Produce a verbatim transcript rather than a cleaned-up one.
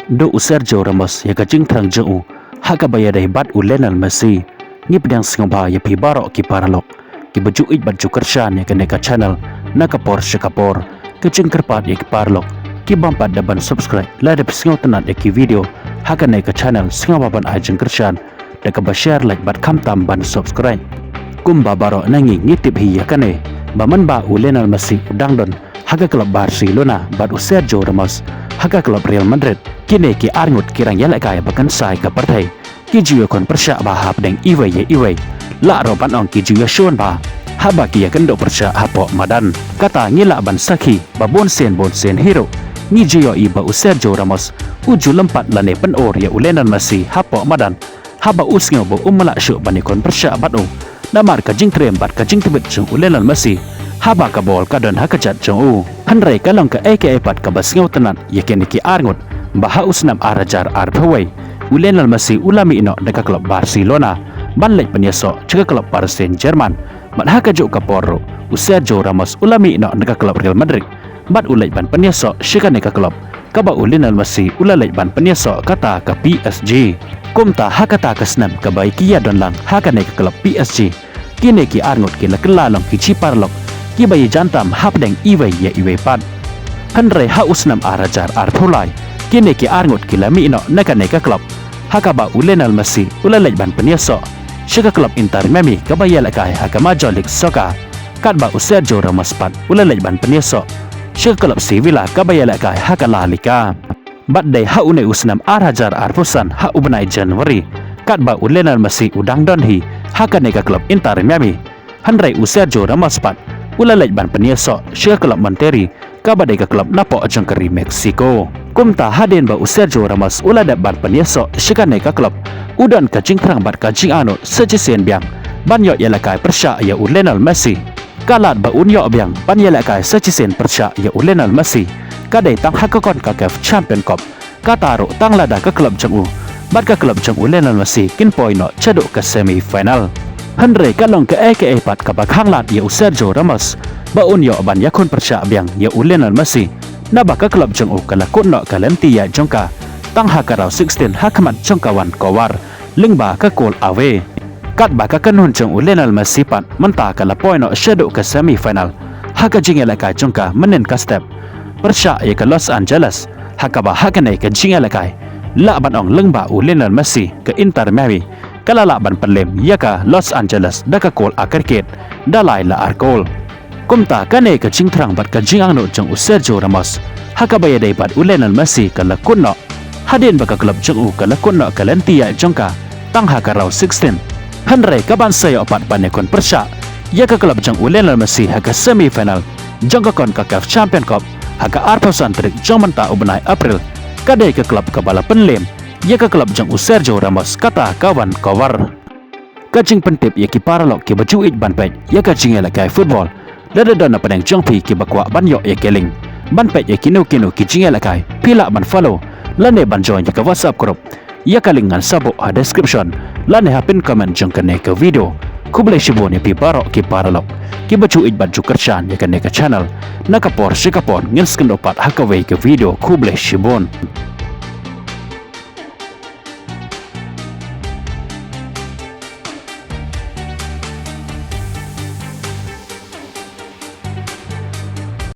Duh u Sergio Ramos ïa ka jingthrang jong u ha kaba ïadei bad u Lionel Messi. Ngi pdiang sngewbha ïa phi baroh ki paralok kiba ju ïeit bad ju kyrshan ïa kane ka channel na ka por sha ka por. Ka jingkyrpad ïa ki paralok ki bym pat da ban subscribe lada phi sngewtynnat ïa ki video ha kane ka channel, sngewbha ban ai jingkyrshan da kaba share, like bad khamtam ban subscribe. Kumba baroh na ngi ngi tip hi ïa kane, ba mynba u Lionel Messi u dang don ha ka klub Barcelona bad u Sergio Ramos ha ka klub Real Madrid, kine ki arngut ki rangïalehkai ba kynsai ka pyrthei ki ju ïakhun pyrshah bha hapdeng iwei ïa iwei. Lah ruh ban ong ki ju ïashun bha haba ki ïakynduh pyrshah hapoh madan. Kata ngi lah ban sakhi ba bunsien bunsien hi ruh ngi ju ïohi ba u Sergio Ramos u ju lympat lane pynur ïa u Lionel Messi hapoh madan haba u sngew ba um lah shuh ban ïakhun pyrshah bad u namar ka jingtriem bad ka jingtbit jong u Lionel Messi haba ka bol ka don ha ka jait jong u. Hynrei ka long kaei kaei pat kaba sngewtynnat ïa kine ki arngut ba ha u snem ar hajar arphew wei u Lionel Messi u la mih noh na ka klub Barcelona ban leit pynïasoh sha ka klub Paris Saint-Germain. Bad ha kajuh ka por ruh u Sergio Ramos u la mih noh na ka klub Real Madrid bad u leit ban pynïasoh sha kane ka klub kaba u Lionel Messi u la leit ban pynïasoh, kata ka P S G. Kumta ha kata ka snem kaba ki ïadon lang ha kane ka klub P S G, kine ki arngut ki la kylla long ki jingparalok kiba ïajan tam hapdeng iwei ïa iwei pat. Hynrei ha u snem ar hajar arphew lai kine ki arngut ki la mih noh na kane ka klub ha kaba u Lionel Messi u la leit ban pynïasoh sha ka klub Inter Miami kaba ïalehkai ha ka Major League Soccer, katba u Sergio Ramos pat u la leit ban pynïasoh sha ka klub Sevilla kaba ïalehkai ha ka La Liga. Bad dei ha une u snem ar hajar arphew san ha u bnai January, katba u Lionel Messi u dang don hi ha kane ka klub Inter Miami, hynrei u Sergio Ramos pat u la leit ban pynïasoh sha ka klub Monterrey kaba dei ka klub napoh jong ka ri Mexico. Kumta hadien ba u Sergio Ramos u la dep ban pynïasoh sha kane ka klub, u don ka jingthrang bad ka jingangnud sa shisien biang ban ïoh ïalehkai pyrshah ïa u Lionel Messi. Ka lad ba un ïoh biang ban ïalehkai sa shisien pyrshah ïa u Lionel Messi ka dei tang ha ka CONCACAF Champion Cup, kata ruh tang lada ka klub jong u bad ka klub jong u Lionel Messi kin poi noh shaduh ka semi final. Hynrei ka long kaei kaei pat kaba khang lad ïa u Sergio Ramos ba un ïoh ban ïakhun pyrshah biang ïa u Lionel Messi, naba ka klub jong u ka la kut noh ka lynti ïaid jong ka tang ha ka round sixteen ha khmat jong ka wan cover lyngba ka goal away. Katba ka kynhun jong u Lionel Messi pat mynta ka la poi noh shaduh ka semi final ha ka jingïalehkai jong ka mynnin ka step pyrshah ïa ka Los Angeles, ha kaba ha kane ka jingïalehkai lah ban ong lyngba u Lionel Messi ka Inter Miami ka la lah ban pynlem ïa ka Los Angeles da ka goal aggregate da lai la ar goal. Kumta kane ka jingthrang bad ka jingangnud jong u Sergio Ramos ha kaba ïadei bad u Lionel Messi ka la kut noh hadien ba ka klub jong u ka la kut noh ka lynti ïaid jong ka tang ha ka round sixteen. Hynrei kaban sa ïoh pat ban ïakhun pyrshah ïa ka klub jong u Lionel Messi ha ka semi final jong ka CONCACAF Champion Cup ha ka arphew san tarik jong mynta u bnai April, ka dei ka klub kaba la pynlem ïa ka klub jong u Sergio Ramos, kata ka wan cover. Ka jingpyntip ïa ki paralok kiba ju ïeit ban peit ïa ka jingïalehkai football. Lada don na pdeng jong phi kiba kwah ban ïoh ïa ka link ban peit ïa kino kino ki jingïalehkai, phi lah ban follow lane ban join ïa ka WhatsApp group. Ïa ka link ngan sa buh ha description lane ha pin comment jong kane ka video. Khublei shibun ïa phi baroh ki paralok kiba ju ïeit bad ju kyrshan ïa kane ka channel. Na ka por sha ka por ngin sa ïakynduh pat ha kawei ka video. Khublei shibun.